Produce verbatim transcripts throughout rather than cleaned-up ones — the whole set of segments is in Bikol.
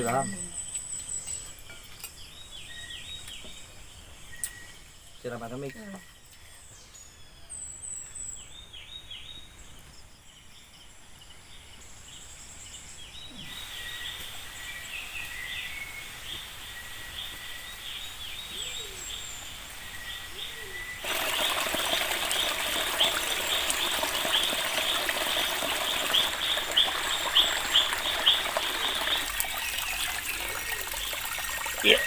Dam. Sira ba, Dominic? Mm. Yeah.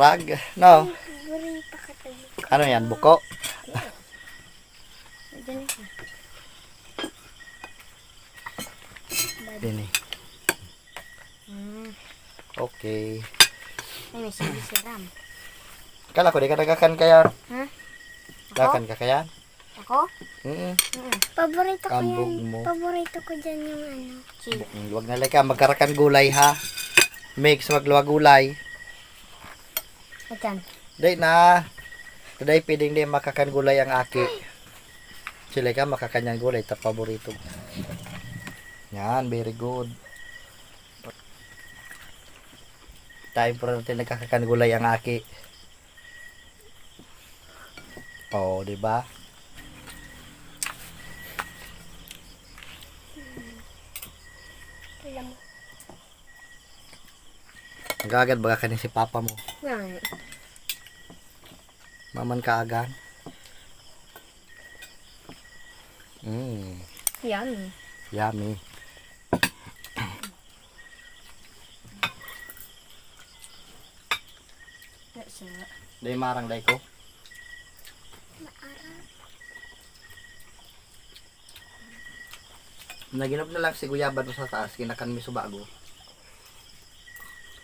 Pag, no? Burita ka tayo. Ano yan? Buko? Diyan na siya. Dini. Mm. Okay. Ay, may sili si Ram. Kala ko di ka nagkakan kaya. Ha? Kakan ka kaya? Ako? Mm. Mm. Paborito ko Ambog yan. mo. Paborito ko dyan yung ano. Sili. Huwag na lang ka, magkarakan gulay ha. Mix, magluwa gulay. Ayan. Day na. Today, pwedeng di makakan gulay ang aki. Sila ka, makakan yang gulay, ta paborito. Yan, very good. Time for natin nagkakakan gulay ang aki. Oo, di ba? Alam mo. Nagagad baga kani si papa mo. Yan. Maman kaagan. Mm, Yan. yummy. That's it. Day marang day ko. Naginop na lang si guyaban mo sa taas, kinakan mi subago.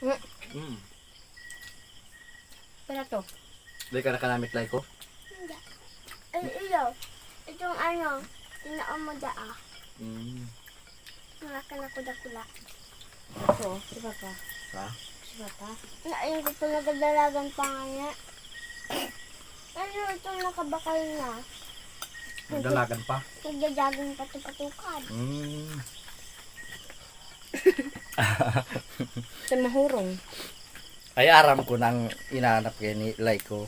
Mm. Mm. Pala to. Di ka nakanamit lay ko? Ay, iyo. Itong ano, tinaon mo dyan ah. Mm. Ang akin ako dakula. Ito, iba pa. Ha? Iba pa. Na, yung gusto na kadalagan pa nga niya. Ano itong nakabakal na? Nagdalagan pa. Nagdadagan patupatukad. Mm. Sa mahurong. Ay, aram ko nang inaanap kayo ni Laiko.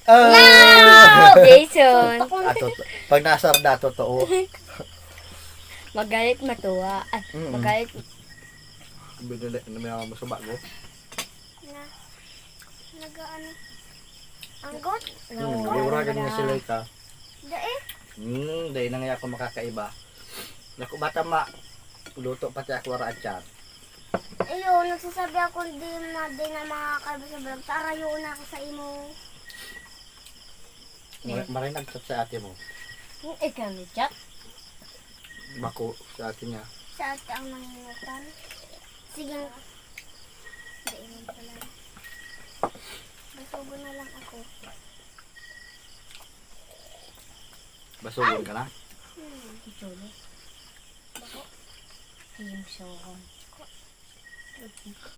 Wow! Jason! Ato, pag nasar na, totoo. Magalit matuwa. Ay, Mm. Magalit. Binili na may mga masuba ko. Na, nag-ano? Anggot? Hmm, iwaragan niya si Laika. Dai? Hmm, dahil na nga ako makakaiba. Naku, bata ma, luto pati ako wara at yan. Iyo, nagsasabi ako di na, di na makakaiba sa vlog. Tarayo na ako sa imo. Mar- Maray nag-chat sa ate mo. Ikaw ni chat? Bako sa ate niya. Sa ate ang nanginutan. Sige. Dai man pala. Basugo na lang ako. Basugon ka na? Hmm. Ito na. Bako. Yung sohon.